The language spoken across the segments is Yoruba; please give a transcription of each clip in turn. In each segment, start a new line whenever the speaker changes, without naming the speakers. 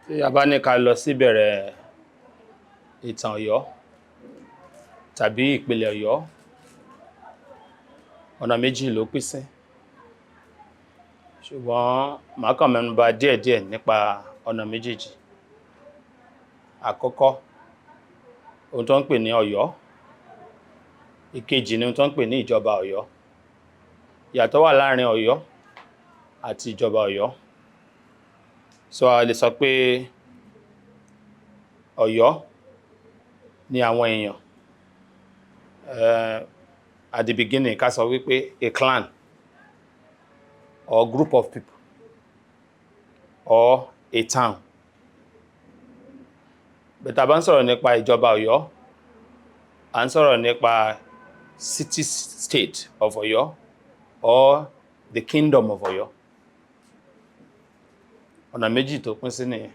Tí a bá ní ká lọ síbẹ̀rẹ̀ ìtàn Ọ̀yọ́ tàbí ìpìlẹ̀ Ọ̀yọ́, ọ̀nà méjì ló pín sí. Ṣùgbọ́n màá kàn mẹ́nu bà díẹ̀díẹ̀ nípa ọ̀nà méjèèjì. Àkọ́kọ́, ohun tó ń pè ní Ọ̀yọ́. Ìkejì ni ohun tó ń pè ní ìjọba Ọ̀yọ́. Ìyàtọ̀ wà láàrin Ọ̀yọ́ àti ìjọba Ọ̀yọ́. So a lè sọ pé Ọ̀yọ́ ni àwọn èèyàn. At the beginning, ká sọ wípé a clan or group of people or a town. But tá bá ń sọ̀rọ̀ nípa ìjọba Ọ̀yọ́, à ń sọ̀rọ̀ nípa city state of Ọ̀yọ́ or the kingdom of Ọ̀yọ́. Ọ̀nà méjì tó pín sí nìyẹn.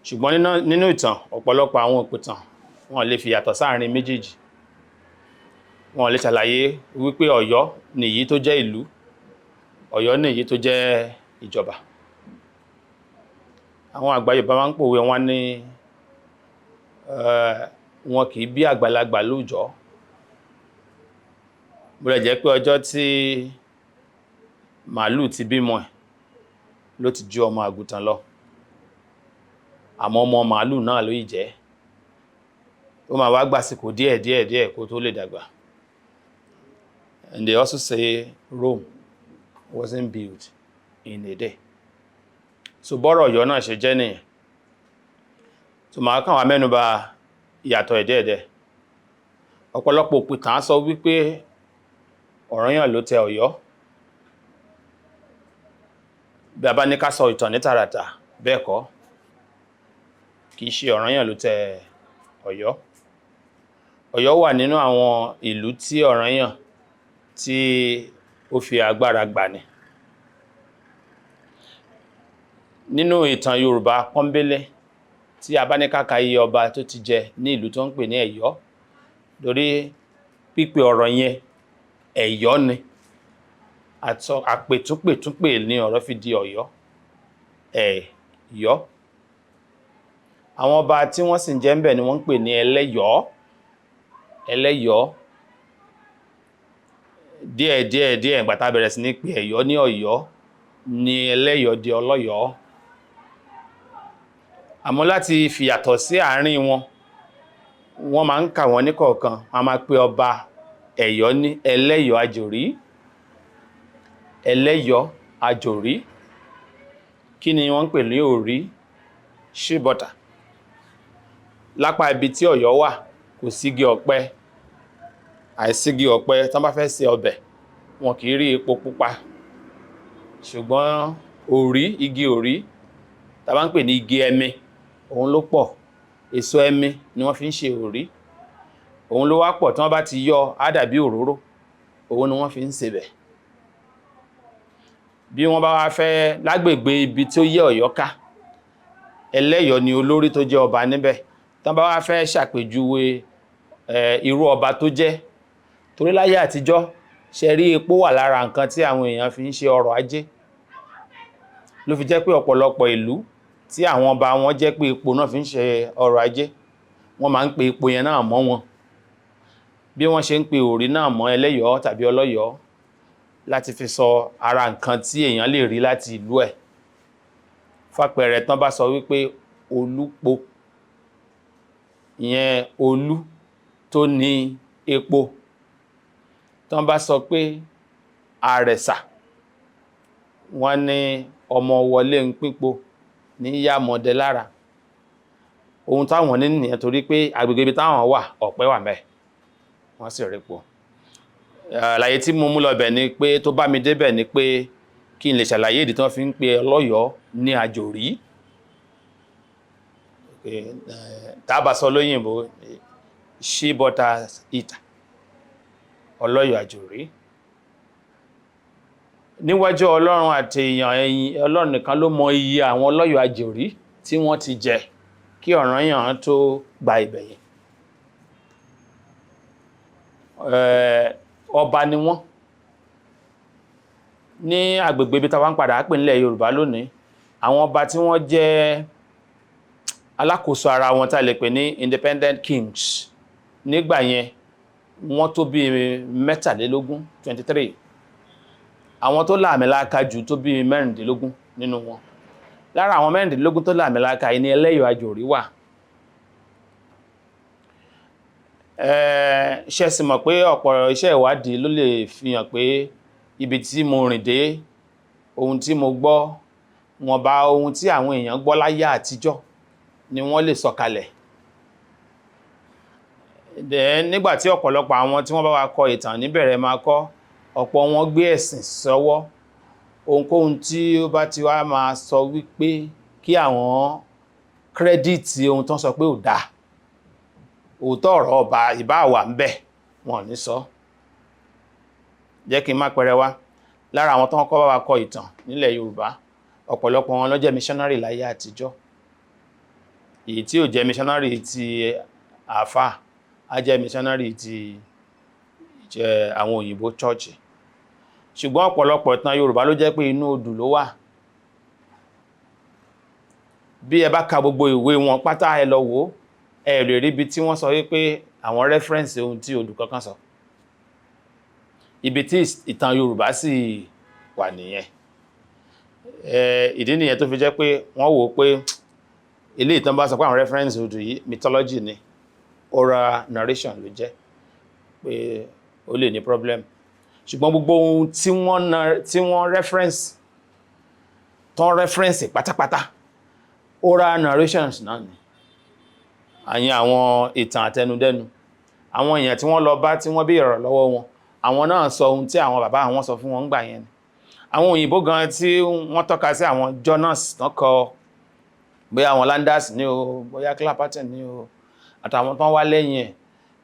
Ṣùgbọ́n nínú ìtàn, ọ̀pọ̀lọpọ̀ àwọn òpìtàn wọn lè fi yàtọ̀ sáàrin méjèèjì. Wọn lè ṣàlàyé wípé Ọ̀yọ́ nìyí tó jẹ́ ìlú, Ọ̀yọ́ nìyí tó jẹ́ ìjọba. Àwọn àgbà Yorùbá máa ń pòwe, wọ́n ní wọn kì í bí àgbàlagbà lóòjọ́. Bó lè jẹ́ pé ọjọ́ tí màlúù ti bímọ ẹ̀ ló ti ju ọmọ àgùntàn lọ. Àmọ́ ọmọ màlúù náà ló yìí jẹ́. Ó máa wá gbàsìkò díẹ̀ díẹ̀ díẹ̀ kó tó lè dàgbà. And they also say Rome wasn't built in a day. So bọ́rọ̀ Ọ̀yọ́ náà ṣe jẹ́ nìyẹn. So màá kàn wá mẹ́nu bà ìyàtọ̀ ẹ̀ díẹ̀díẹ̀. Ọ̀pọ̀lọpọ̀ òpìtàn sọ wípé Ọ̀rànyàn ló tẹ Ọ̀yọ́. Bí a bá ní ká sọ ìtàn ní tààràtà, bẹ́ẹ̀ kọ́. Kì í ṣe Ọ̀rànyàn ló tẹ Ọ̀yọ́. Ọ̀yọ́ wà nínú àwọn ìlú tí Ọ̀rànyàn tí ó fi agbára gbà ni. Nínú ìtàn Yorùbá pọ́nbélé, tí a bá ní ká ka iye ọba tó ti jẹ ní ìlú tó ń pè ní Ẹ̀yọ́, torí pípe ọ̀rọ̀ yẹn Ẹ̀yọ́ ni. Àpètúnpètúnpè ní ọ̀rọ̀ fi di Ọ̀yọ́. Ẹ̀yọ́. Àwọn ọba tí wọ́n sì ń jẹ ńbẹ̀ ni wọ́n ń pè ní Ẹlẹ́yọ̀ọ́. Ẹlẹ́yọ̀ọ́. Díẹ̀ díẹ̀ díẹ̀, ìgbà tá bẹ̀rẹ̀ sí ní pé Ẹ̀yọ́ ní Ọ̀yọ́ ni Ẹlẹ́yọ̀ọ́ di Ọlọ́yọ̀ọ́. Àmọ́ láti fìyàtọ̀ sí àárín wọn, wọ́n máa ń kà wọ́n ní kọ̀ọ̀kan. Wọ́n máa pe ọba Ẹ̀yọ́ ní Ẹlẹ́yọ̀ọ́ Àjòrí. Ẹlẹ́yọ̀ọ́ Àjòrí. Kí ni wọ́n ń pè ní òrí? Shea butter. Lápá ibi tí Ọ̀yọ́ wà, kò sígi ọ̀pẹ. Àìsígi ọ̀pẹ, tí wọ́n bá fẹ́ ṣe ọbẹ̀, wọn kì í rí epo pupa. Ṣùgbọ́n òrí, igi òrí, tí a bá ń pè ní igi ẹmi, òun ló pọ̀. Èso ẹmi ni wọ́n fi ń ṣe òrí. Òun ló wá pọ̀, tí wọ́n bá ti yọ, á dàbí òróró. Òun ni wọ́n fi ń sebẹ̀. Bí wọ́n bá wá fẹ́ lágbègbè ibi tí ó yẹ Ọ̀yọ́ ká, Ẹlẹ́yọ̀ọ́ ni olórí tó jẹ́ ọba níbẹ̀. Tí wọ́n bá wá fẹ́ ṣàpèjúwe irú ọba tó jẹ́, torí láyé àtijọ́, ṣe rí epo wà lára nǹkan tí àwọn èèyàn fi ń ṣe ọrọ̀ ajé. Ló fi jẹ́ pé ọ̀pọ̀lọpọ̀ ìlú tí àwọn ọba wọn jẹ́ pé epo náà fi ń ṣe ọrọ̀ ajé, wọ́n máa ń pe epo yẹn náà mọ́ wọn. Bí wọ́n ṣe ń pe òrí náà mọ́ Ẹlẹ́yọ̀ọ́ tàbí Ọlọ́yọ̀ọ́ láti fi sọ ara nǹkan tí èèyàn lè rí láti ìlú ẹ̀. Fàpẹẹrẹ, tán bá sọ wípé Olúpo, ìyẹn Olú tó ní epo. Tán bá sọ pé Àrẹ̀sà, wọ́n ní ọmọ wọlé ń pípo ní yàmọ̀dẹ lára. Ohun táwọn ní nìyẹn, torí pé agbègbè ibi táwọn wà, ọ̀pẹ wà ńbẹ̀, wọ́n sì rí epo. Àlàyé tí mo mú lọ bẹ̀ ni pé tó bá mi débẹ̀ ni pé kí n lè ṣàlàyé ìdí tí wọ́n fi ń pe Ọlọ́yọ̀ọ́ ní Àjòrí. Tá bá sọ lóyìnbó, shea butter eater, Ọlọ́yọ̀ọ́ Àjòrí. Níwájú Ọlọ́run àti èèyàn, ẹ̀yin Ọlọ́run nìkan ló mọ iye àwọn Ọlọ́yọ̀ọ́ Àjòrí tí wọ́n ti jẹ kí Ọ̀rànyàn tó gba ibẹ̀ yẹn. Ọba ni wọ́n. Ní agbègbè ibi tí a wá ń padà pè nílẹ̀ Yorùbá lónìí, àwọn ọba tí wọ́n jẹ́ Alákòóso ara wọn tá a lè pè ní independent kings nígbà yẹn, wọ́n tó bí 23, 23. Àwọn tó láàmìlaaka jù tó bí 16 nínú wọn. Lára àwọn 16 tó láàmìlaaka yìí ni Ẹlẹ́yọ̀ Àjòrí wà. Ṣe sì mọ̀ pé ọ̀pọ̀ iṣẹ́ ìwádìí ló lè fi hàn pé ibi tí mo rìn dé, ohun tí mo gbọ́, wọ́n bá ohun tí àwọn èèyàn gbọ́ láyé àtijọ́ ni wọ́n lè sọ kalẹ̀. Then nígbà tí ọ̀pọ̀lọpọ̀ àwọn tí wọ́n bá wa kọ ìtàn níbẹ̀rẹ̀ máa kọ, ọ̀pọ̀ wọn gbé ẹ̀sìn sọ́wọ́. Ohunkóhun tí ó bá ti wá máa sọ wípé kí àwọn credit ohun tó ń sọ pé ò dáa, òótọ́ ọ̀rọ̀ ọba ìbá wà ń bẹ̀, wọn ò ní sọ. Jẹ́ kí n má pẹrẹ wá. Lára àwọn tó ń kọ́ bá wa kọ ìtàn nílẹ̀ Yorùbá, ọ̀pọ̀lọpọ̀ wọn ló jẹ́ missionary láyé àtijọ́. Èyí tí ò jẹ́ missionary ti àáfà á jẹ́ missionary ti jẹ́ àwọn òyìnbó church. Ṣùgbọ́n ọ̀pọ̀lọpọ̀ ìtàn Yorùbá ló jẹ́ pé inú odù ló wà. Bí ẹ bá ka gbogbo ìwé wọn pátá, ẹ lọ wò ó, ẹ lè rí ibi tí wọ́n sọ wípé àwọn reference ohun tí odù kankan sọ. Ibi tí ìtàn Yorùbá sì wà nìyẹn. Ìdí nìyẹn tó fi jẹ́ pé wọ́n wò ó pé ilé ìtàn bá sọ pé àwọn reference odù yìí, mythology ni, oral narration ló jẹ́, pé ó lè ní problem. Ṣùgbọ́n gbogbo ohun tí wọ́n reference tán, reference pátápátá, oral narrations náà ni, àyìn àwọn ìtàn àtẹnudẹ́nu. Àwọn èèyàn tí wọ́n lọ bá, tí wọ́n bí ọ̀rọ̀ lọ́wọ́ wọn, àwọn náà sọ ohun tí àwọn bàbá àwọn sọ fún wọn ńgbà yẹn ni. Àwọn òyìnbó gan tí wọ́n tọ́ka sí, àwọn journals tán kọ, bóyá àwọn Landers ní o, bóyá Clapperton ní o, àtàwọn tán wá lẹ́yìn ẹ̀,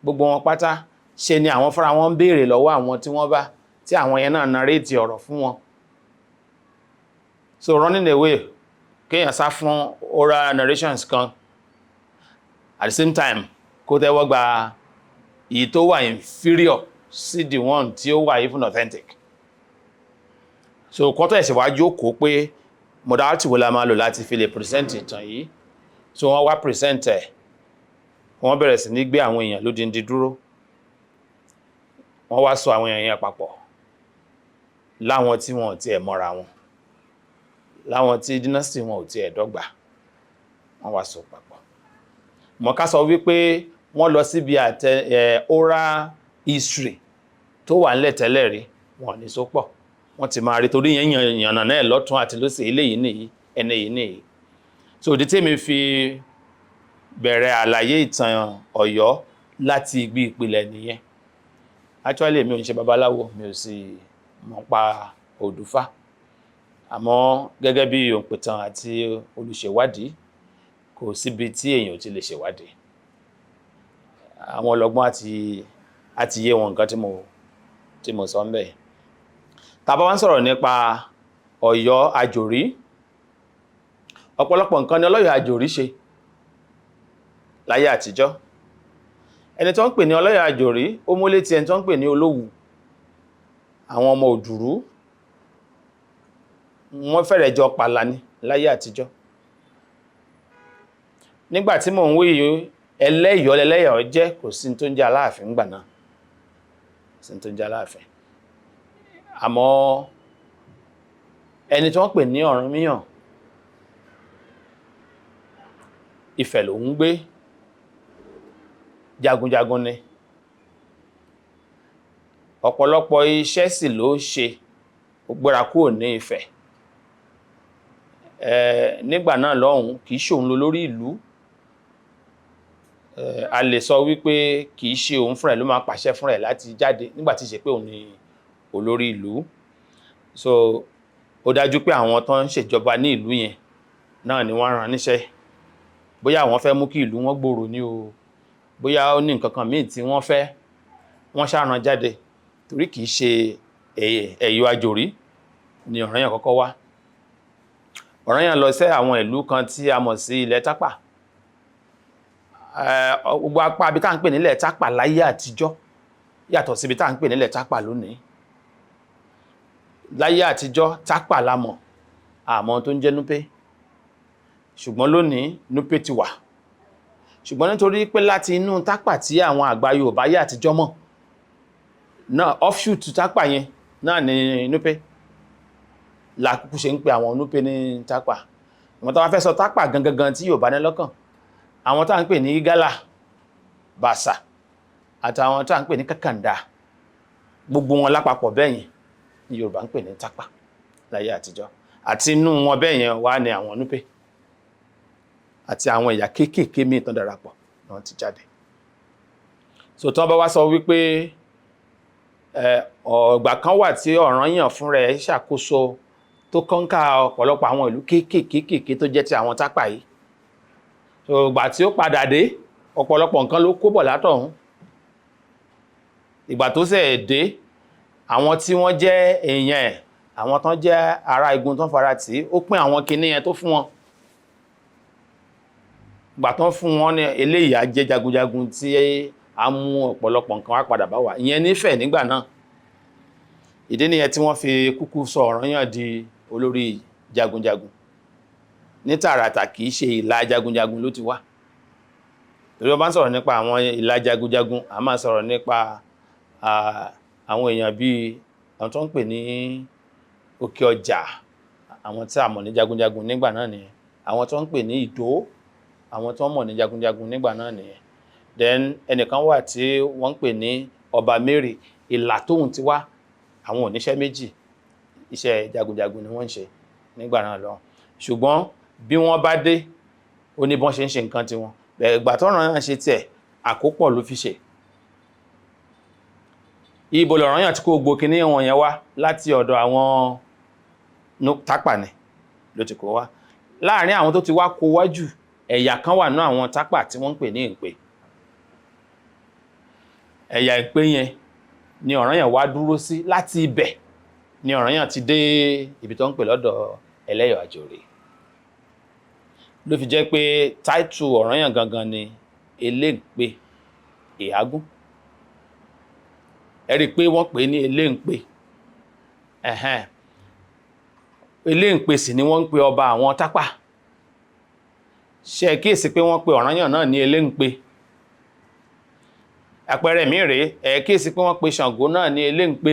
gbogbo wọn pátá ṣe ni àwọn fúnra wọn ń béèrè lọ́wọ́ àwọn tí wọ́n bá, tí àwọn yẹn náà narrate ọ̀rọ̀ fún wọn. So running away, kéèyàn sá fún oral narrations kan, at the same time kó tẹ́wọ́ gba èyí tó wà inferior sí the one tí ó wà even authentic. So kọ́tọ̀ ẹ̀sẹ̀ wá jókòó pé modality wo la máa lò láti fi lè present ìtàn yìí. So wọ́n wá present ẹ̀, wọ́n bẹ̀rẹ̀ sí ní gbé àwọn èèyàn lódindi dúró. Wọ́n wá sọ àwọn èèyàn yẹn papọ̀ láwọn tí wọn ò tiẹ̀ mọ́ra wọn, láwọn tí dynasty wọn ò tiẹ̀ dọ́gba. Wọ́n wá sọ papọ̀ mọ̀. Ká sọ wípé wọ́n lọ síbi àtẹ ẹ̀ oral history tó wà ńlẹ̀ tẹ́lẹ̀ rí, wọn ò ní so pọ̀. Wọ́n ti máa rí torí yẹn yànnà náà lọ́tún àti lósì, eléyìí nìyí, ẹni yìí nìyí. So ìdí tèmi fi bẹ̀rẹ̀ àlàyé ìtàn Ọ̀yọ́ láti ibi ìpìlẹ̀ nìyẹn. Actually, mi ò ń ṣe babaláwo, mi ò sì mọ̀ pa òdùfá, àmọ́ gẹ́gẹ́ bí òǹpìtàn àti olùṣèwádìí, kò síbi tí èèyàn ò ti lè ṣèwádìí. Àwọn ọlọ́gbọ́n àti yé wọn nǹkan tí mo sọ ń bẹ̀. Tá bá wá ń sọ̀rọ̀ nípa Ọ̀yọ́ Àjòrí, ọ̀pọ̀lọpọ̀ nǹkan ni Ọlọ́yọ̀ Àjòrí ṣe láyé àtijọ́. Ẹni tó ń pè ní Ọlọ́yọ̀ Àjòrí, ó mú létí ẹni tó ń pè ní Olówù. Àwọn ọmọ Òdùrú, wọ́n fẹ́rẹ̀ jọ pàlà ní láyé àtijọ́. Nígbà tí mò ń wí yìí, Ẹlẹ́yọ̀ lẹ́lẹ́yọ̀ jẹ́. Kò sí tó ń jẹ́ Aláàfin ńgbà náà, sí tó ń jẹ́ Aláàfin. Àmọ́ ẹni tí wọ́n pè ní Ọ̀rànmíyàn, Ifẹ̀ ló ń gbé, jagunjagun ni, ọ̀pọ̀lọpọ̀ iṣẹ́ sì ló ṣe. Ó gbéra kúrò ní Ifẹ̀ nígbà náà lọ́hùn. Kìí ṣe òun lólórí ìlú. A lè sọ wípé kìí ṣe òun fúnra ẹ̀ ló máa pàṣẹ fúnra ẹ̀ láti jáde nígbà tí ṣe pé òun ni olórí ìlú. So ó dájú pé àwọn tó ń ṣèjọba ní ìlú yẹn náà ni wọ́n rán níṣẹ́. Bóyá àwọn fẹ́ mú kí ìlú wọn gbòòrò ní o, bóyá ó ní nǹkan kan míì tí wọ́n fẹ́, wọ́n ṣàrán jáde, torí kìí ṣe Ẹ̀yọ̀ Àjòrí ni Ọ̀rànyàn kọ́kọ́ wá. Ọ̀rànyàn lọ sí àwọn ìlú kan tí a mọ̀ sí ilẹ̀ Tápà. Gbogbo apá ibi tá à ń pè nílẹ̀ Tápà láyé àtijọ́ yàtọ̀ síbi tá à ń pè nílẹ̀ Tápà lónìí. Láyé àtijọ́, Tápà la mọ̀, àmọ́ tó ń jẹ́ Núpé. Ṣùgbọ́n lónìí, Núpé ti wà. Ṣùgbọ́n nítorí pé láti inú Tápà tí àwọn àgbà Yorùbá yé àtijọ́ mọ̀ náà, offshoot Tápà yẹn náà ní Núpé la kúkú ṣe ń pe àwọn Núpé ní Tápà. Ìwọ̀n tó wá fẹ́ sọ Tápà gangan tí Yorùbá ní lọ́kàn, àwọn tá à ń pè ní Igala, Bàṣà àtàwọn tá à ń pè ní Kàkàndà, gbogbo wọn lápapọ̀ bẹ́ẹ̀ yẹn ní Yorùbá ń pè ní Tápà láyé àtijọ́. Àti inú wọn bẹ́ẹ̀ yẹn wá ní àwọn Núpé àti àwọn ẹ̀yà kéékèèké míì tán darapọ̀ ni wọ́n ti jáde. So tí wọ́n bá wá sọ wípé ọ̀gbà kan wà tí Ọ̀rànyàn fúnra ẹ̀ ṣàkóso tó kọ́ńkà ọ̀pọ̀lọpọ̀ àwọn ìlú kéékèèké tó jẹ́ ti àwọn Tápà yìí. So ìgbà tí ó padà dé, ọ̀pọ̀lọpọ̀ nǹkan ló kó bọ̀ látọ̀hún. Ìgbà tó ṣẹ̀ dé, àwọn tí wọ́n jẹ́ èèyàn ẹ̀, àwọn tán jẹ́ ará igun tán fara tì í, ó pín àwọn kinní yẹn tó fún wọn. Ìgbà tán fún wọn ní eléyìí á jẹ́ jagunjagun tí a mú ọ̀pọ̀lọpọ̀ nǹkan wá padà bá wa, ìyẹn nífẹ̀ẹ́ nígbà náà. Ìdí nìyẹn tí wọ́n fi kúkú sọ Ọ̀rànyàn di olórí jagunjagun. Ní tààràtà, kì í ṣe ìlà jagunjagun ló ti wá, torí wọ́n bá ń sọ̀rọ̀ nípa àwọn ìlà jagunjagun, a máa sọ̀rọ̀ nípa àwọn èèyàn bíi àwọn tó ń pè ní Òkè Ọjà, àwọn tí a mọ̀ ní jagunjagun nígbà náà nìyẹn. Àwọn tó ń pè ní Ìdó, àwọn tó ń mọ̀ ní jagunjagun nígbà náà nìyẹn. Then ẹnìkan wà tí wọ́n ń pè ní Ọba Mary, ìlà tóun ti wá, àwọn oníṣẹ́ méjì, iṣẹ́ jagunjagun ni wọ́n ń ṣe nígbà náà lọ. Ṣùgbọ́n bí wọ́n bá dé, ó ní bọ́n ṣe ń ṣe nǹkan tiwọn. Ìgbà tọ́ràn ṣe tiẹ̀, àkópọ̀ ló fi ṣe. Ibo lọ̀rànyàn tí kò gbò kíní wọn yẹn wá? Láti ọ̀dọ̀ àwọn Tápà ni ló ti kó wá. Láàárín àwọn tó ti wá kó wájú, ẹ̀yà kan wà ní àwọn Tápà tí wọ́n ń pè ní Ìpè. Ẹ̀yà Ìpè yẹn ni Ọ̀rànyàn wá dúró sí. Láti ibẹ̀ ni Ọ̀rànyàn ti dé ibi tó ń pè lọ́dọ̀ Ẹlẹ́yọ̀ Àjòrè. Ló fi jẹ́ pé táìtù Ọ̀rànyàn gangan ni Eléǹpé Ìhágún. Ẹ rí i pé wọ́n pè é ní Eléǹpé. Ẹ̀hẹ́n, Eléǹpé sì ni wọ́n ń pe ọba àwọn Tápà. Ṣe kíyèsí pé wọ́n pe Ọ̀rànyàn náà ní Eléǹpé? Àpẹẹrẹ mi rèé, ẹ kíyèsí pé wọ́n pe Ṣàngó náà ní Eléǹpé.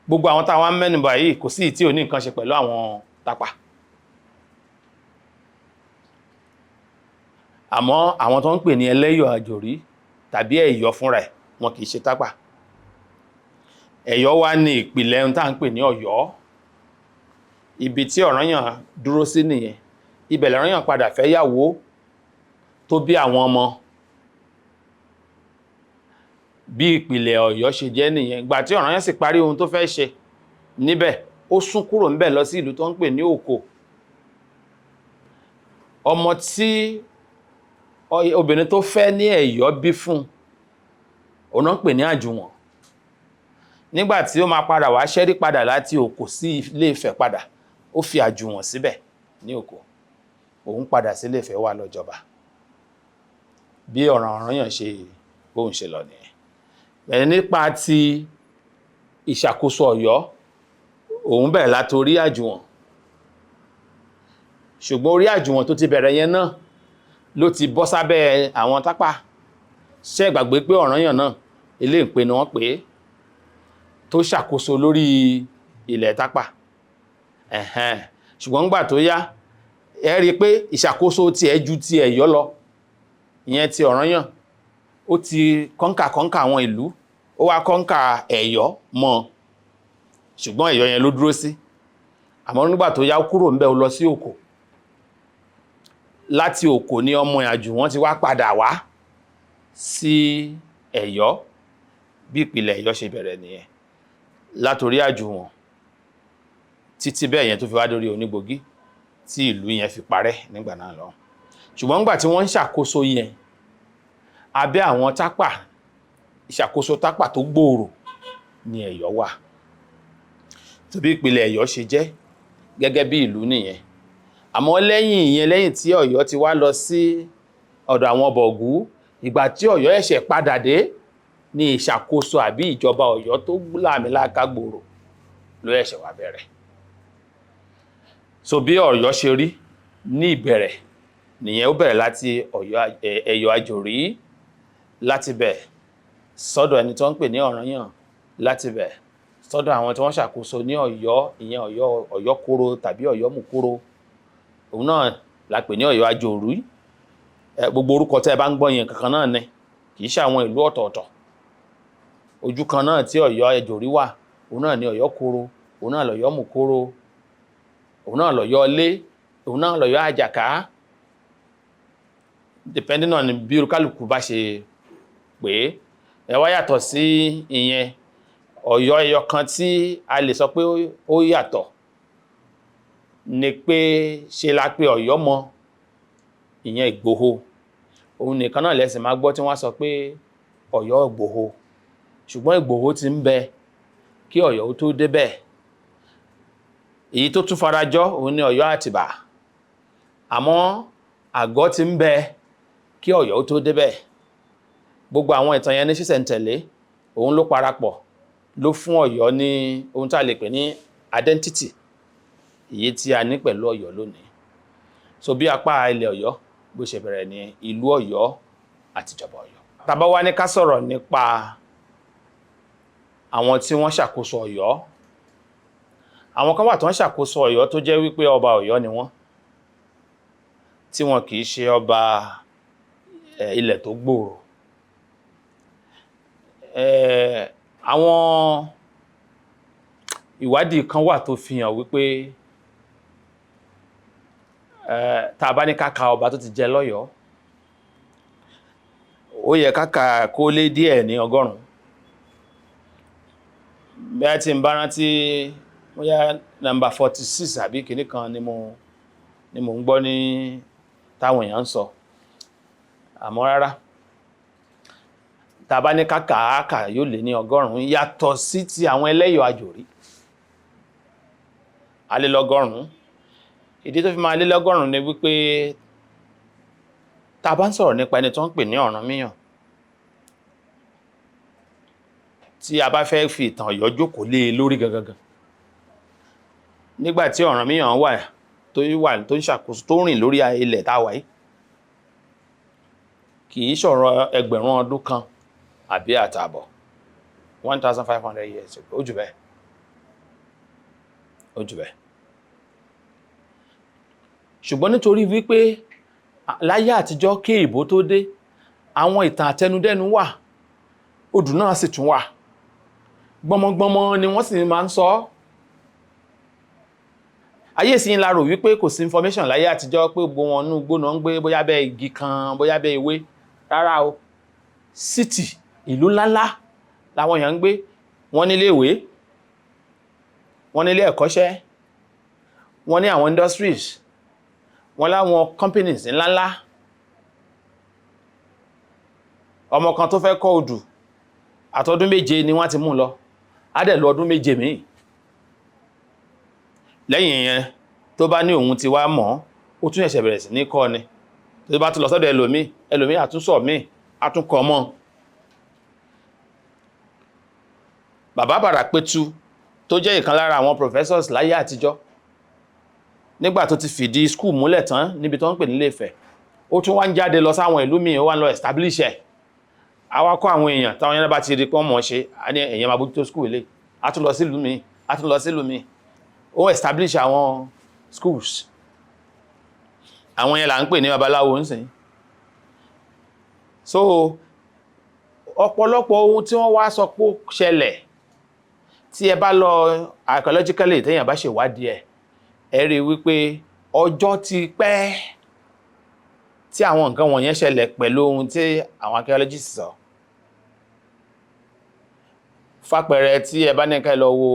Gbogbo àwọn táwọn mẹ́nubà yìí, kò sí tí ò ní nǹkan ṣe pẹ̀lú àwọn Tápà. Àmọ́ àwọn tó ń pè ní Ẹlẹ́yọ̀ Àjòrí tàbí Ẹ̀yọ̀ fúnra ẹ̀, wọn kì í ṣe Tápà. Ẹ̀yọ̀ wá ní ìpìlẹ̀ ohun tá à ń pè ní Ọ̀yọ́. Ibi tí Ọ̀rànyàn dúró sí nìyẹn. Ibẹ̀ lọ̀rànyàn padà fẹ́ yàwó tó bí àwọn ọmọ. Bí ìpìlẹ̀ Ọ̀yọ́ ṣe jẹ́ nìyẹn. Ìgbà tí Ọ̀rànyàn sì parí ohun tó fẹ́ ṣe níbẹ̀, ó sún kúrò níbẹ̀ lọ sí ìlú tó ń pè ní Òkò. Ọmọ tí obìnrin tó fẹ́ ní Ẹ̀yọ́ bí fún òun náà ń pè ní Àjùwọ̀n. Nígbà tí ó máa padà wá ṣẹ́rí padà láti Òkò sí Ilé Ifẹ̀ padà, ó fi Àjùwọ̀n síbẹ̀ ní Òkò, òun padà sí Ilé Ifẹ̀ wá lọ́jọba. Bí Ọ̀rànyàn ṣe bóun ṣe lọ nìyẹn. Bẹ̀rẹ̀ nípa ti ìṣàkóso Ọ̀yọ́, òun bẹ̀rẹ̀ látorí Àjùwọ̀n. Ṣùgbọ́n orí Àjùwọ̀n tó ti bẹ̀rẹ̀ yẹn náà ló ti bọ́ sábẹ́ àwọn Tápà. Ṣé gbàgbé pé Ọ̀rànyàn náà Eléǹpé ni wọ́n pè é tó ṣàkóso lórí ilẹ̀ Tápà? Ẹ̀hẹ́n. Ṣùgbọ́n nígbà tó yá, ẹ rí i pé ìṣàkóso tiẹ̀ ju ti Ẹ̀yọ́ lọ. Ìyẹn ti Ọ̀rànyàn, ó ti kọ́ńkà àwọn ìlú, ó wá kọ́ńkà Ẹ̀yọ́ mọ́, ṣùgbọ́n Ẹ̀yọ́ yẹn ló dúró sí. Àmọ́ nígbà tó yá, ó kúrò ńbẹ̀, ó lọ sí Òkò. Láti Òkò ní ọmọ Àjùwọ̀n ti wá padà wá sí Ẹ̀yọ́. Bí ìpìlẹ̀ Ẹ̀yọ́ ṣe bẹ̀rẹ̀ nìyẹn, látorí Àjùwọ̀n títí bẹ́ẹ̀ yẹn tó fi wá dórí Onígbògí tí ìlú yẹn fi parẹ́ nígbà náà lọ. Ṣùgbọ́n nígbà tí wọ́n ń ṣàkóso yẹn abẹ́ àwọn Tápà, ìṣàkóso Tápà tó gbòòrò ní Ẹ̀yọ́ wà. Tóbi ìpìlẹ̀ Ẹ̀yọ́ ṣe jẹ́ gẹ́gẹ́ bí ìlú nìyẹn. Àmọ́ lẹ́yìn ìyẹn, lẹ́yìn tí Ọ̀yọ́ ti wá lọ sí ọ̀dọ̀ àwọn Bọ̀gú, ìgbà tí Ọ̀yọ́ ẹ̀ṣẹ̀ padà dé ní ìṣàkóso àbí ìjọba Ọ̀yọ́ tó láàmìláaka gbòòrò ló ẹ̀ṣẹ̀ wá bẹ̀rẹ̀. So bí Ọ̀yọ́ ṣe rí ní ìbẹ̀rẹ̀ Nìyẹn ó bẹ̀rẹ̀ láti Ọ̀yọ́, Ẹ̀yọ̀ Àjòrí, láti bẹ̀ sọ́dọ̀ ẹni tó ń pè ní Ọ̀rànyàn, láti bẹ̀ sọ́dọ̀ àwọn tí wọ́n ṣàkóso ní Ọ̀yọ́, ìyẹn Ọ̀yọ́ Ọ̀yọ́koro tàbí Ọ̀yọ́ Mùkúro, òun náà la pè ní Ọ̀yọ́ Àjòrí. Gbogbo orúkọ tẹ́ ẹ bá ń gbọ́ yẹn kankan náà ni, kì í ṣe àwọn ìlú ọ̀tọ̀ọ̀tọ̀. Ojú kan náà tí Ọ̀yọ́ Àjòrí wà, òun náà ni Ọ̀yọ́koro, òun náà lọ̀yọ́ Mùkúro, òun náà lọ̀yọ́ Ilé, òun náà lọ̀yọ́ Àjàká, depending on bí olúkálùkù bá ṣe pé. Ẹ wá yàtọ̀ sí ìyẹn, Ọ̀yọ́ ẹyọ kan tí a lè sọ pé ó yàtọ̀ ni pé ṣe la pé Ọ̀yọ́ mọ, ìyẹn Ìgbòho. Òun nìkan náà lẹ́sìn máa gbọ́ tí wọ́n sọ pé Ọ̀yọ́ Ìgbòho, ṣùgbọ́n Ìgbòho ti ń bẹ kí Ọ̀yọ́ ó tó débẹ̀. Èyí tó tún farajọ òun ni Ọ̀yọ́ Àtìbà, àmọ́ àgọ́ ti ń bẹ kí Ọ̀yọ́ ó tó débẹ̀. Gbogbo àwọn ìtàn yẹn ní ṣísẹ̀ntẹ̀lé, òun ló parapọ̀ ló fún Ọ̀yọ́ ní ohun tá a lè pè ní identity èyí tí a ní pẹ̀lú Ọ̀yọ́ lónìí. So bí apá ilẹ̀ Ọ̀yọ́ bó ṣe bẹ̀rẹ̀ ní ìlú Ọ̀yọ́ àtìjọba Ọ̀yọ́. Tá bá wá ní ká sọ̀rọ̀ nípa àwọn tí wọ́n ṣàkóso Ọ̀yọ́, àwọn kan wà tó ń ṣàkóso Ọ̀yọ́ tó jẹ́ wípé ọba Ọ̀yọ́ ni wọ́n, tí wọn kì í ṣe ọba ilẹ̀ tó gbòòrò. Àwọn ìwádìí kan wà tó fi hàn wípé tá a bá ní ká ka ọba tó ti jẹ lọ́yọ̀ọ́, ó yẹ ká kà kó lé díẹ̀ ní 100. Bí a ti ń bá rántí, bóyá number 46 àbí kìíní kan ni mo ń gbọ́ ní táwọn èèyàn ń sọ. Àmọ́ rárá, tá a bá ní ká kà á kà yóò lé ní 100, yàtọ̀ sí ti àwọn ẹlẹ́yọ̀ àjòrí a lé lọ́gọ́rùn-ún. Ìdí tó fi máa lé lọ́gọ́rùn-ún ni wípé tá a bá ń sọ̀rọ̀ nípa ẹni tó ń pè ní Ọ̀rànmíyàn, tí a bá fẹ́ fi ìtàn Ọ̀yọ́ jókòó lé e lórí gangan, nígbà tí Ọ̀rànmíyàn wà tó wà tó ń ṣàkóso, tó rìn lórí ilẹ̀ tá a wà yìí, kì í ṣọ̀rọ̀ 1001 àbí àtààbọ̀, 1500 years ago. Ó jù bẹ́ẹ̀, ó jù bẹ́ẹ̀. Ṣùgbọ́n nítorí wípé láyé àtijọ́, kí ìbò tó dé, àwọn ìtàn àtẹnudẹ́nu wà, odù náà sì tún wà, gbọmọgbọmọ ni wọ́n sì máa ń sọ. Ayé ìsìn la rò wípé kò sí information láyé àtijọ́, pé gbogbo wọn nú gbóná ń gbé, bóyá bẹ́ẹ̀ igi kan, bóyá bẹ́ẹ̀ ewé. Rárá o, city, ìlú ńláńlá làwọn èèyàn ń gbé. Wọ́n nílé ìwé, wọ́n nílé ẹ̀kọ́ṣẹ́, wọ́n ní àwọn industries, wọ́n láwọn companies ńláńlá. Ọmọ kan tó fẹ́ kọ́ odù, àtọdún 7 ni wọ́n ti mú lọ, á dẹ̀ lọ ọdún 7 míì lẹ́yìn yẹn. Tó bá ní òun ti wá mọ̀, ó tún ẹ̀ṣẹ̀ bẹ̀rẹ̀ sí ní kọ́ ni. Tó bá tún lọ sọ́dọ̀ ẹlòmíì, ẹlòmíì àtúnsọ̀ míì àtúnkọ́ mọ́. Bàbá Bàràpẹ̀tù tó jẹ́ ìkan lára àwọn professors láyé àtijọ́, nígbà tó ti fìdí school múlẹ̀ tán níbi tó ń pè nílé Ifẹ̀, ó tún wá ń jáde lọ sáwọn ìlú míì, ó wá ń lọ establish ẹ̀. Àwa kọ́ àwọn èèyàn táwọn yẹn bá ti rí pé wọ́n mọ̀ ṣe, á ní èèyàn máa bójútó school ilé, á tún lọ sílùú míì, á tún lọ sílùú míì, ó establish àwọn schools. Àwọn yẹn là ń pè ní babaláwo ńsìn. So ọ̀pọ̀lọpọ̀ ohun tí wọ́n wá sọ pé ó ṣẹlẹ̀, tí ẹ bá lọ archaeologically, téèyàn bá ṣèwádìí ẹ̀, ẹ rí wípé ọjọ́ ti pẹ́ tí àwọn nǹkan wọ̀nyẹn ṣẹlẹ̀ pẹ̀lú ohun tí àwọn archaeologists sọ. Fàpẹẹrẹ, tí ẹ bá ní ká lọ wo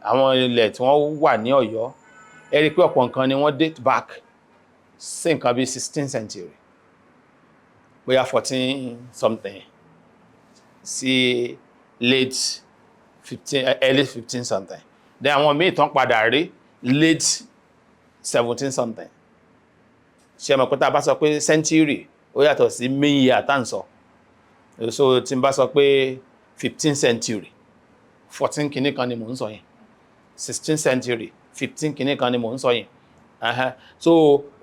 àwọn ilẹ̀ tí wọ́n wà ní Ọ̀yọ́, ẹ rí pé ọ̀pọ̀ nǹkan ni wọ́n date back sí nǹkan bí 16th century, bóyá 14 something sí late 15, early 15 something. Then àwọn míì tán padà rí late 17 something. Ṣe mọ̀ pé tá a bá sọ pé century, ó yàtọ̀ sí main year tá à ń sọ? So tí n bá sọ pé 15th century, 14 kìíní kan ni mò ń sọ yẹn. 16th century, 15 kìíní kan ni mò ń sọ yẹn. Ẹhẹ́n. So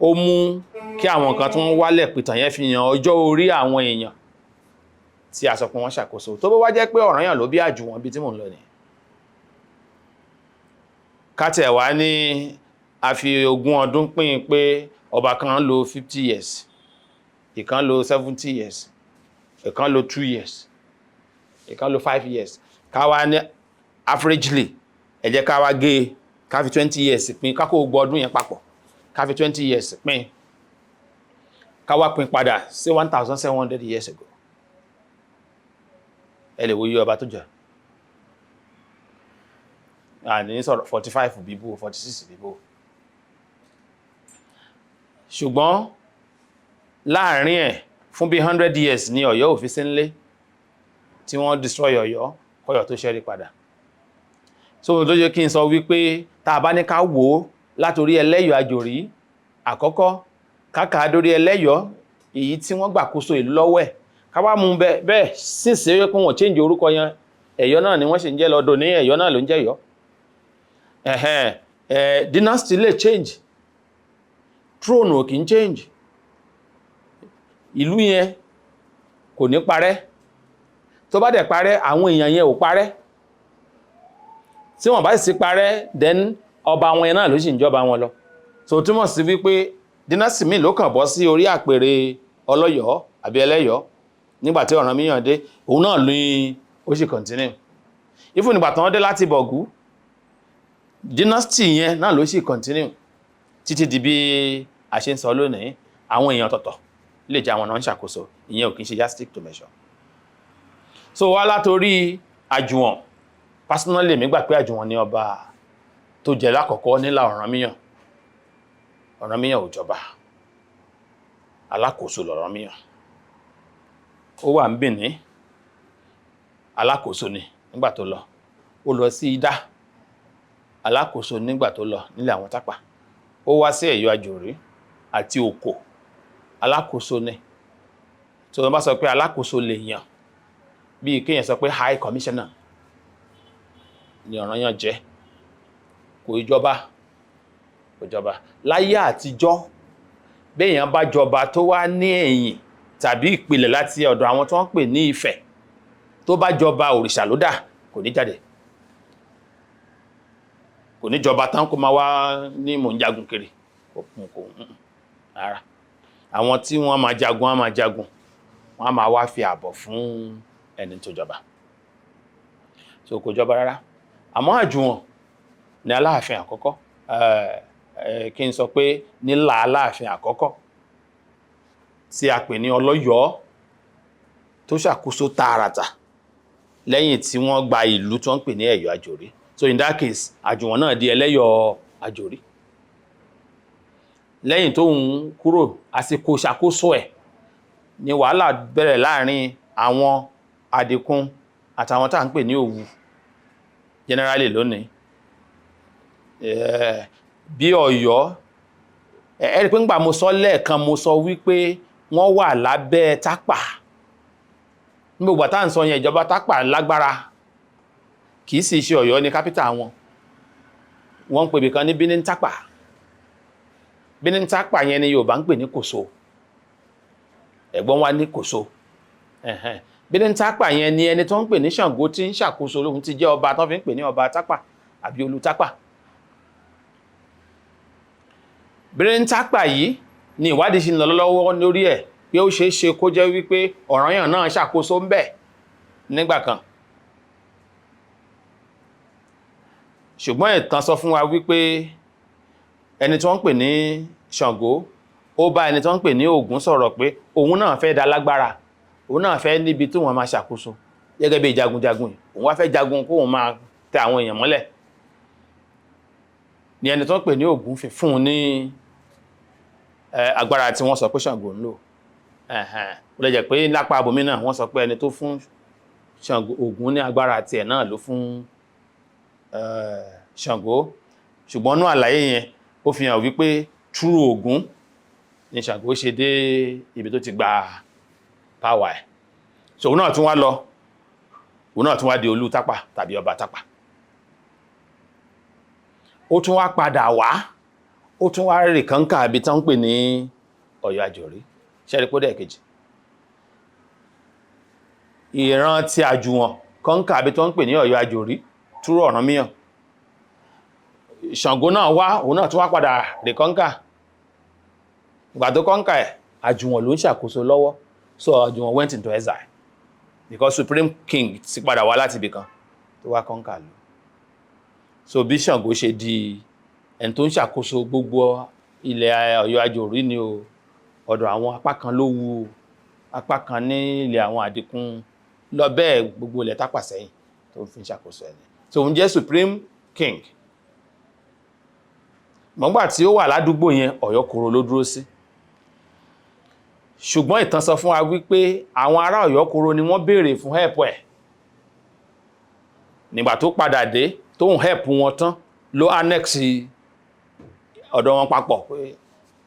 ó mú kí àwọn nǹkan tí wọ́n wálẹ̀ pìtàn yẹn fi hàn ọjọ́ orí àwọn èèyàn tí a sọ pé wọ́n ṣàkóso. Tó bá wá jẹ́ pé Ọ̀rànyàn ló bí Àjùwọ̀n, bí tí mò ń lọ nìyẹn. Ká tiẹ̀ wá ní a fi 20 ọdún pín in pé ọba kan lò 50 years, ìkan lò 70 years, ìkan lò 2 years, ìkan lò 5 years. Ká wá ní averagely, ẹ jẹ́ ká wá gé e, ká fi 20 years pín, ká kó gbogbo ọdún yẹn papọ̀, ká fi 20 years pín, ká wá pín padà sí 1700 years ago. Ẹ lè wo iye ọba tó jẹ. Àní sọ̀rọ̀ 45 bíbó, 46 bíbó. Ṣùgbọ́n láàrin ẹ̀, fún bí 100 years ní Ọ̀yọ́ ò fi sí nílé, tí wọ́n destroy Ọ̀yọ́ kọ́yọ̀ tó ṣẹ́rí padà. So ló jẹ́ kí n sọ wípé tá a bá ní ká wò ó látorí Ẹlẹ́yọ̀ Àjòrí àkọ́kọ́, káàkà dórí Ẹlẹ́yọ̀ èyí tí wọ́n gbàkóso ìlú lọ́wọ́ ẹ̀, ká wá mú bẹ́ẹ̀ bẹ́ẹ̀ sínsìn pé wọ́n change orúkọ yẹn, Ẹ̀yọ́ náà ni wọ́n sì ń jẹ́ lọ́dọ̀ ní, Ẹ̀yọ́ náà ló ń jẹ́ Ẹ̀yọ́. Ẹ̀hẹ́n, ẹ̀ dynasty lè change, throne ò kì í change. Ìlú yẹn kò ní parẹ́. Tó bá dẹ̀ parẹ́, àwọn èèyàn yẹn ò parẹ́. Tí wọ́n bá sì parẹ́, then ọba wọn yẹn náà ló sì ń jọba wọn lọ. So túmọ̀ sí wípé dynasty míì ló kàn bọ́ sí orí àpèrè Ọlọ́yọ̀ọ́ àbí Ẹlẹ́yọ̀ọ́ nígbà tí Ọ̀rànmíyàn dé, òun náà ní ó sì continue. Even nígbà tí wọ́n dé láti Bọ̀gú, dynasty yẹn náà ló sì continue títí di bí a ṣe ń sọ lónìí. Àwọn èèyàn ọ̀tọ̀ọ̀tọ̀ lè jẹ́ àwọn náà ń ṣàkóso. Ìyẹn ò kì í ṣe yardstick to measure. So wá látorí Àjùwọ̀n, personally mi gbà pé Àjùwọ̀n ní ọba tó jẹ lákọ̀ọ́kọ́ nílà Ọ̀rànmíyàn. Ọ̀rànmíyàn ò jọba, alákòóso lọ̀rànmíyàn. Ó wà ń Bìní, alákòóso ni nígbà tó lọ. Ó lọ sí Idá, alákòóso nígbà tó lọ nílẹ̀ àwọn Tápà. Ó wá sí Ẹ̀yọ́ Àjòrí àti Òkò, alákòóso ni. Tí wọ́n bá sọ pé alákòóso lè yàn, bíi kéèyàn sọ pé high commissioner ni Ọ̀rànyàn jẹ́. Kò ìjọba, kò jọba. Láyé àtijọ́, béèyàn bá jọba tó wá ní ẹ̀yìn tàbí ìpìlẹ̀ láti ọ̀dọ̀ àwọn tó ń pè ní Ifẹ̀, tó bá jọba, òrìṣà ló dà, kò ní jáde, kò ní jọba tán kó máa wá ní mò ń jagun kiri. Kò kò rárá. Àwọn tí wọ́n máa jagun á máa jagun, wọ́n á máa wá fi ààbọ̀ fún ẹni tó jọba. So kò jọba rárá. Àmọ́ Àjùwọ̀n ní aláàfin àkọ́kọ́, kí n sọ pé nílà aláàfin àkọ́kọ́ tí a pè ní Ọlọ́yọ̀ọ́, tó ṣàkóso tààràtà lẹ́yìn tí wọ́n gba ìlú tí wọ́n ń pè ní Ẹ̀yọ́ Àjòrí. So in that case, Àjùwọ̀n náà di Ẹlẹ́yọ̀ Àjòrí lẹ́yìn tó ń kúrò. Àsìkò ṣàkóso ẹ̀ ni wàhálà bẹ̀rẹ̀ láàrin àwọn Àdìkún àtàwọn tá à ń pè ní Òwu generally lónìí. Bí Ọ̀yọ́, ẹ rí pé ńgbà mo sọ lẹ́ẹ̀kan, mo sọ wípé wọ́n wà lábẹ́ Tápà. Ní gbogbo tá à ń sọ yẹn, ìjọba Tápà lágbára, kì í sì ṣe Ọ̀yọ́ ní capital wọn. Wọ́n ń pè ibìkan ní Benin Tápà. Benin Tápà yẹn ni Yorùbá ń pè ní Kòso. Ẹ̀gbọ́n wa ní Kòso. Benin Tápà yẹn ni ẹni tó ń pè ní Ṣàngó tí ń ṣàkóso, lóhun ti jẹ́ ọba tó fi ń pè ní ọba Tápà àbí Olú Tápà. Benin Tápà yìí ni ìwádìí ṣe ń lọ lọ́wọ́ lórí ẹ̀ pé ó ṣeé ṣe kó jẹ́ wípé Ọ̀rànyàn náà ṣàkóso ń bẹ̀ nígbà kan. Ṣùgbọ́n ìtàn sọ fún wa wípé ẹni tí wọ́n ń pè ní Ṣàngó, ó bá ẹni tí wọ́n ń pè ní Ògún sọ̀rọ̀ pé òun náà fẹ́ da lágbára, òun náà fẹ́ níbi tí wọ́n máa ṣàkóso gẹ́gẹ́ bí jagunjagun yìí, òun wá fẹ́ jagun kó òun máa tẹ àwọn èèyàn mọ́lẹ̀. Ni ẹni tí wọ́n pè ní Ògún fi fún un ní agbára tí wọ́n sọ pé Ṣàngó ń lò. Ó lè jẹ́ pé lápá abòmí náà, wọ́n sọ pé ẹni tó fún Ṣàngó, Ògún ní agbára tiẹ̀ náà ló fún Ṣàngó. Ṣùgbọ́n nú àlàyé yẹn, ó fi hàn wípé through Ògún ni Ṣàngó ṣe dé ibi tó ti gba power ẹ̀. So òun náà tún wá lọ, òun náà tún wá di Olú Tápà tàbí ọba Tápà. Ó tún wá padà wá, ó Ó tún wá reconquer àbí tán ń pè ní Ọ̀yọ́ Àjòrí. Ṣẹ́rí pé ó dẹ̀ kejì, ìran tí Àjùwọ̀n conquer àbí tó ń pè ní Ọ̀yọ́ Àjòrí túrò Ọ̀rànmíyàn. Ṣàngó náà wá, òun náà tún wá padà reconquer. Ìgbà tó conquer ẹ̀, Àjùwọ̀n ló ń ṣàkóso lọ́wọ́. So Àjùwọ̀n went into exile because Supreme King ti padà wá láti ibì kan tó wá conquer lọ. So bí Ṣàngó ṣe di ẹni tó ń ṣàkóso gbogbo ilẹ̀ Ọ̀yọ́ Àjòrí ni o. Ọ̀dọ̀ àwọn apá kan ló wu apá kan ní ilẹ̀ àwọn Àdìkún lọ bẹ́ẹ̀, gbogbo ilẹ̀ Tápà sẹ́yìn tó fi ń ṣàkóso ẹni. So òun jẹ́ Supreme King. Mọ̀ngbà tí ó wà ládùúgbò yẹn, Ọ̀yọ́ Koro ló dúró sí. Ṣùgbọ́n ìtàn sọ fún wa wípé àwọn ará Ọ̀yọ́ Koro ni wọ́n béèrè fún help ẹ̀. Nígbà tó padà dé, tóun help wọn tán, ló annex ọ̀dọ̀ wọn papọ̀ pé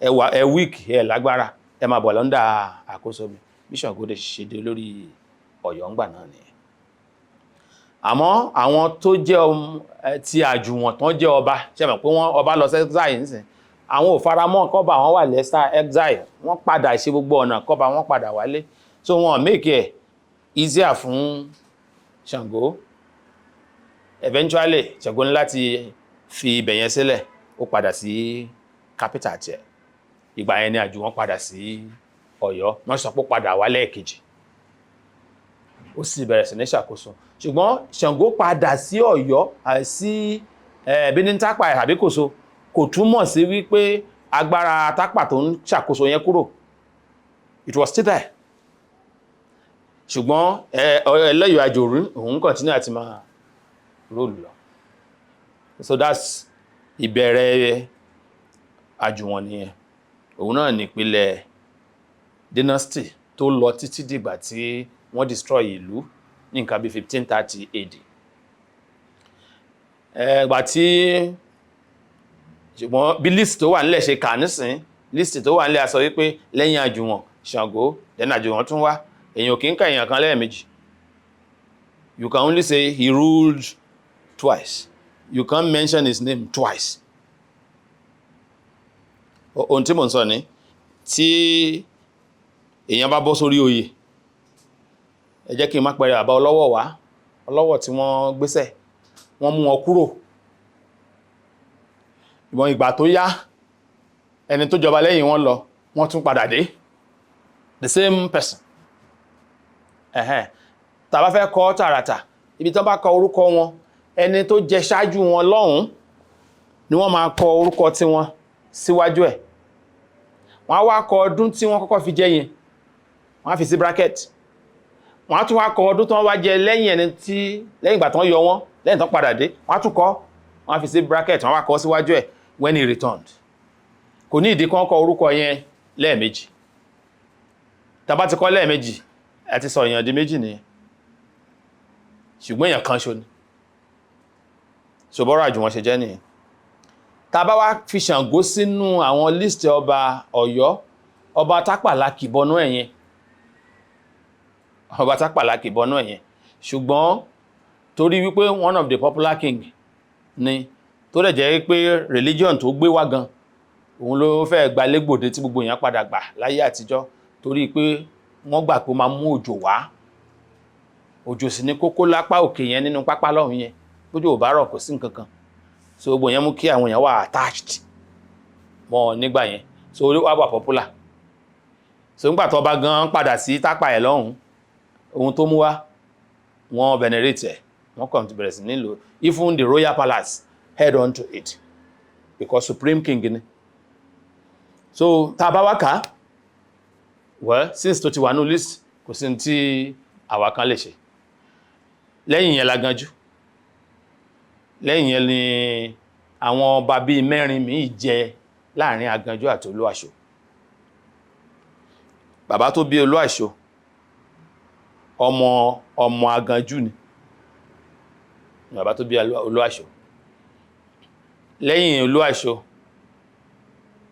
ẹ wà, ẹ weak, ẹ lágbára, ẹ máa bọ̀ l'under àkóso mi. Bí Ṣàngó dé ṣe dé lórí Ọ̀yọ́ ńgbà náà nìyẹn. Àmọ́ àwọn tó jẹ́ ti Àjùwọ̀n tán jẹ́ ọba, ṣe mọ̀ pé wọ́n ọba lọ sí exile nísìn, àwọn ò faramọ́ kọ́ba àwọn wà lẹ́sà exile. Wọ́n padà ṣe gbogbo ọ̀nà kọ́ba wọn padà wálé. So wọ́n make it easier fún Ṣàngó. Eventually, Ṣàngó ní láti fi ibẹ̀ yẹn sílẹ̀, ó padà sí capital tiẹ̀. Ìgbà yẹn ni Àjùwọ̀n padà sí Ọ̀yọ́. Wọ́n sọ pé ó padà wá lẹ́ẹ̀kejì, ó sì bẹ̀rẹ̀ sí ní ṣàkóso. Ṣùgbọ́n Ṣàngó padà sí Ọ̀yọ́, sí Benin Tápà àbí Kòso, kò túmọ̀ sí wípé agbára Tápà tó ń ṣàkóso yẹn kúrò. It was still there. Ṣùgbọ́n Ẹlẹ́yọ̀ Àjòrí, òun continue àti máa rule lọ. So that's ìbẹ̀rẹ̀ Àjùwọ̀n nìyẹn. Òun náà nípìnlẹ̀ dynasty tó lọ títí dìgbà tí wọ́n destroy ìlú ní nǹkan bí 1530 AD. Ẹgbà tí, ṣùgbọ́n bí list tó wà nílẹ̀ ṣe kà nísìn, list tó wà nílẹ̀ a sọ wípé lẹ́yìn Àjùwọ̀n, Ṣàngó, then Àjùwọ̀n tún wá. Èèyàn kì í ka èèyàn kan lẹ́ẹ̀mejì. You can only say he ruled twice. You can't mention his name twice. Ohun tí mò ń sọ ni, tí èèyàn bá bọ́ sórí oyè, ẹ jẹ́ kí n má pẹ̀rẹ̀ bàbá Ọlọ́wọ̀ wá. Ọlọ́wọ̀ tí wọ́n gbéṣẹ̀, wọ́n mú wọn kúrò. Ìwọ̀n ìgbà tó yá, ẹni tó jọba lẹ́yìn wọn lọ, wọ́n tún padà dé, the same person. Ẹ̀hẹ́n, tá bá fẹ́ kọ tààràtà, ibi tí wọ́n bá kọ orúkọ wọn, ẹni tó jẹ ṣáájú wọn lọ́hùn ni wọ́n máa kọ orúkọ tiwọn síwájú ẹ̀. Wọ́n á wá kọ ọdún tí wọ́n kọ́kọ́ fi jẹ yẹn, wọ́n á fi sí bracket. Wọ́n á tún wá kọ ọdún tí wọ́n wá jẹ lẹ́yìn ẹni tí, lẹ́yìn ìgbà tán yọ wọ́n, lẹ́yìn tán padà dé, wọ́n á tún kọ, wọ́n á fi sí bracket, wọ́n á wá kọ síwájú ẹ̀ when he returned. Kò ní ìdí kan kọ orúkọ yẹn lẹ́ẹ̀mejì. Tá bá ti kọ lẹ́ẹ̀mejì, ẹ ti sọ èèyàn di méjì nìyẹn, ṣùgbọ́n èèyàn kan ṣo ni. Ṣòbọ́rọ̀ Àjùwọ̀n ṣe jẹ́ nìyẹn. Tá bá wá fi Ṣàngó sínú àwọn list ọba Ọ̀yọ́, ọba Tápà la kìbọnú ẹ̀yẹn, ọba Tápà la kìbọnú ẹ̀yẹn. Ṣùgbọ́n torí wípé one of the popular king ni, tó dẹ̀ jẹ́ pé religion tó gbé wá gan, òun ló fẹ́ gbalégbòde tí gbogbo èèyàn padà gbà láyé àtijọ́, torí pé wọ́n gbà pé ó máa mú òjò wá. Òjò sì ní kókó lápá òkè yẹn nínú pápá lọ́hùn yẹn. Bójú ò bá rọ̀, kò sí nǹkan kan. So gbogbo yẹn mú kí àwọn èèyàn wà attached mọ́ nígbà yẹn. So ó wà popular. So nígbà tó bá gan padà sí Tápà ẹ̀ lọ́hùn, ohun tó mú wá, wọ́n venerate ẹ̀, wọ́n kàn ti bẹ̀rẹ̀ sí nílò. Even the royal palace held on to it because supreme king ni. So tá a bá wá kà á, well, since tó ti wà ní list, kò sí ní tí àwa kan lè ṣe. Lẹ́yìn yẹn Láganjú. Lẹ́yìn yẹn ni àwọn ọba bíi mẹ́rin míì jẹ láàrin Aganjú àti Olúàṣọ. Bàbá tó bí Olúàṣọ, ọmọ ọmọ Aganjú ni bàbá tó bí Olúàṣọ. Lẹ́yìn Olúàṣọ,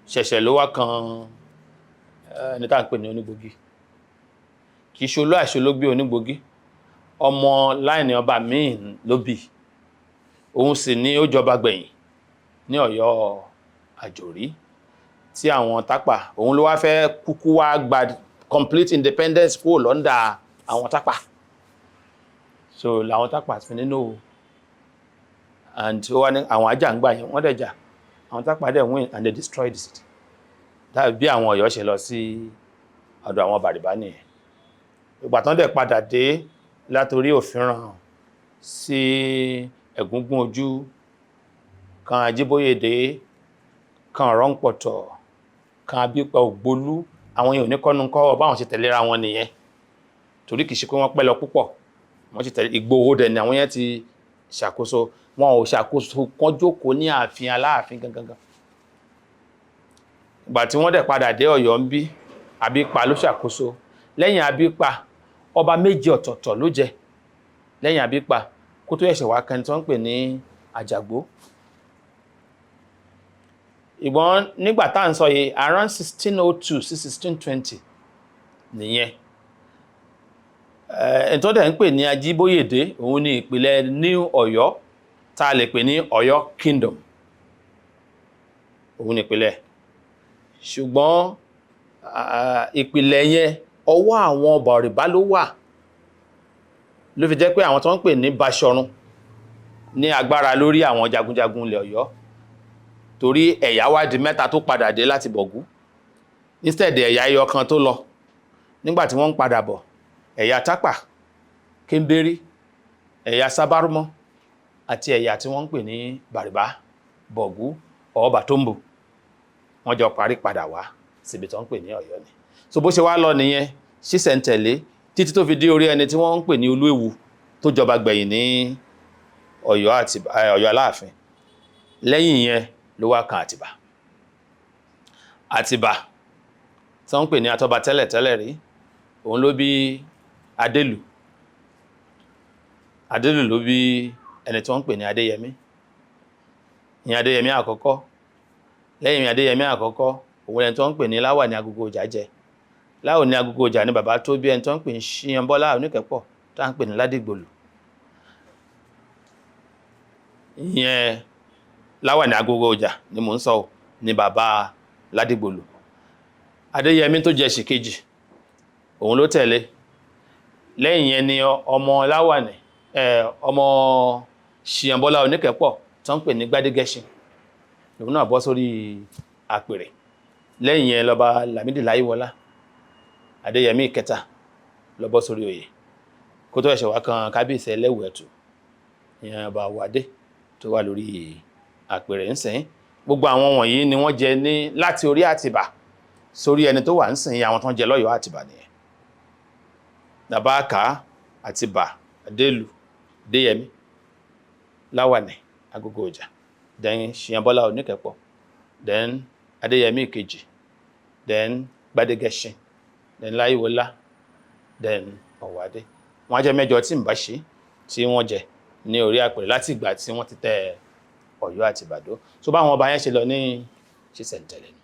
ṣẹ̀ṣẹ̀ ló wá kan ẹni tá à ń pè ní Onígbògí. Kì í ṣe Olúàṣọ ló gbé Onígbògí, ọmọ láìní ọba míì ló bí. Òun sì ní ó jọba gbẹ̀yìn ní Ọ̀yọ́. Àjòrí, tí àwọn Tápà, òun ló wá fẹ́ kúkú wá gba complete independence kúrò l'under àwọn Tápà. So làwọn Tápà fi nínú and ó wá ní àwọn ajàǹgbà yẹn, wọ́n dẹ̀ jà, àwọn Tápà dẹ̀ win and they destroyed the city. Tàbí bí àwọn Ọ̀yọ́ ṣe lọ sí ọ̀dọ̀ àwọn Bàrìbá nìyẹn. Ìgbà tán dẹ̀ padà dé látorí Òfìràn sí Ẹ̀gúngún Ojú kan, Ajíbóyèdé kan, Ọ̀rọ̀ǹpọ̀tọ̀ kan, Abípa Ògbólú, àwọn èèyàn ní kọ́nu kọ́ báwọn ṣe tẹ̀léra wọn nìyẹn, torí kìí ṣe pé wọ́n pẹ́ lọ púpọ̀. Wọ́n ṣe tẹ̀lé Ìgbòho dẹ̀ ni àwọn yẹn ti ṣàkóso. Wọn ò ṣàkóso kán jókòó ní ààfin Aláàfin gangan. Ìgbà tí wọ́n dẹ̀ padà dé Ọ̀yọ́ ń bí, Abípa ló ṣàkóso. Lẹ́yìn Abípa, ọba méje ọ̀tọ̀ọ̀tọ̀ ló jẹ lẹ́yìn Abípa kó tó ẹ̀ṣẹ̀ wá kan tí wọ́n ń pè ní Àjàgbó. Ìgbọ́n nígbà tá à ń sọ yìí, around 1602 sí 1620 nìyẹn. Ẹ̀ tó dẹ̀ ń pè ní Ajíbóyèdé, òun ni ìpìlẹ̀ New Ọ̀yọ́ tá a lè pè ní Ọ̀yọ́ Kingdom, òun ni ìpìlẹ̀. Ṣùgbọ́n ìpìlẹ̀ yẹn, ọwọ́ àwọn Bàrìbá ló wà, ló fi jẹ́ pé àwọn tó ń pè ní Baṣọ̀run ní agbára lórí àwọn jagunjagun ilẹ̀ Ọ̀yọ́, torí ẹ̀yà wá di mẹ́ta tó padà dé láti Bọ̀gú instead ẹ̀yà ẹyọ kan tó lọ nígbà tí wọ́n ń padà bọ̀: ẹ̀yà Tápà Kéńbérí, ẹ̀yà Sábárúmọ́ àti ẹ̀yà tí wọ́n ń pè ní Bàrìbá, Bọ̀gú or Bàtómbù. Wọ́n jọ parí padà wá síbi tó ń pè ní Ọ̀yọ́ ni. So bó ṣe wá lọ nìyẹn ṣísẹ̀ntẹ̀lé títí tó fi dé orí ẹni tí wọ́n ń pè ní Olúewu tó jọba gbẹ̀yìn ní Ọ̀yọ́ àti Ọ̀yọ́ Aláàfin. Lẹ́yìn yẹn ló wá kan Àtìbà. Àtìbà tí wọ́n ń pè ní Atọ́ba tẹ́lẹ̀ tẹ́lẹ̀ rí, òun ló bí Adélù. Adélù ló bí ẹni tí wọ́n ń pè ní Adéyẹmí, ìyẹn Adéyẹmí àkọ́kọ́. Lẹ́yìn Adéyẹmí àkọ́kọ́, òun ẹni tí wọ́n ń pè ní Láwàní Agogo Ìjà jẹ. Láwàní Agogo Ìjà ní bàbá tó bí ẹni tí wọ́n ń pè ní Ṣíyanbọ́lá Oníkẹ́pọ̀ tá ń pè ní Ládìgbòlù. Ìyẹn Láwàní Agogo Ìjà ni mò ń sọ ní bàbá Ládìgbòlù. Adéyẹmí tó jẹ ṣìkejì, òun ló tẹ̀lé. Lẹ́yìn yẹn ni ọmọ Láwàní, ọmọ Ṣíyanbọ́lá Oníkẹ́pọ̀ tó ń pè ní Gbádégẹṣin, lòun náà bọ́ sórí àpèrè. Lẹ́yìn yẹn lọ́ba Lámídì Láyíwọlá Adéyẹmí ìkẹta ló bọ́ sórí oyè, kó tó ẹ̀ṣẹ̀ wá kan kábíyèsí Ẹlẹ́wù Ẹ̀tù, ìyẹn ọba Wádé tó wà lórí àpèrè ńsìn. Gbogbo àwọn wọ̀nyí ni wọ́n jẹ ní láti orí Àtìbà sórí ẹni tó wà ńsìn. Àwọn tó ń jẹ lọ́yọ̀ọ́ Àtìbà nìyẹn: Nàbáàká, Àtìbà, Adélù, Adéyẹmí, Láwàní Agogo Ìjà, then Ṣìyànbọ́lá Oníkẹ́pọ̀, then Adéyẹmí ìkejì, then Gbádégẹṣin, then Láyíwọlá, then Ọ̀wádé. Wọ́n á jẹ́ mẹ́jọ tí ń bá ṣe tí wọ́n jẹ ní orí àpèrè láti ìgbà tí wọ́n ti tẹ Ọ̀yọ́ àti Ìbàdàn. Tó bá àwọn ọba yẹn ṣe lọ ní ṣísẹ̀ntẹ̀lé ni.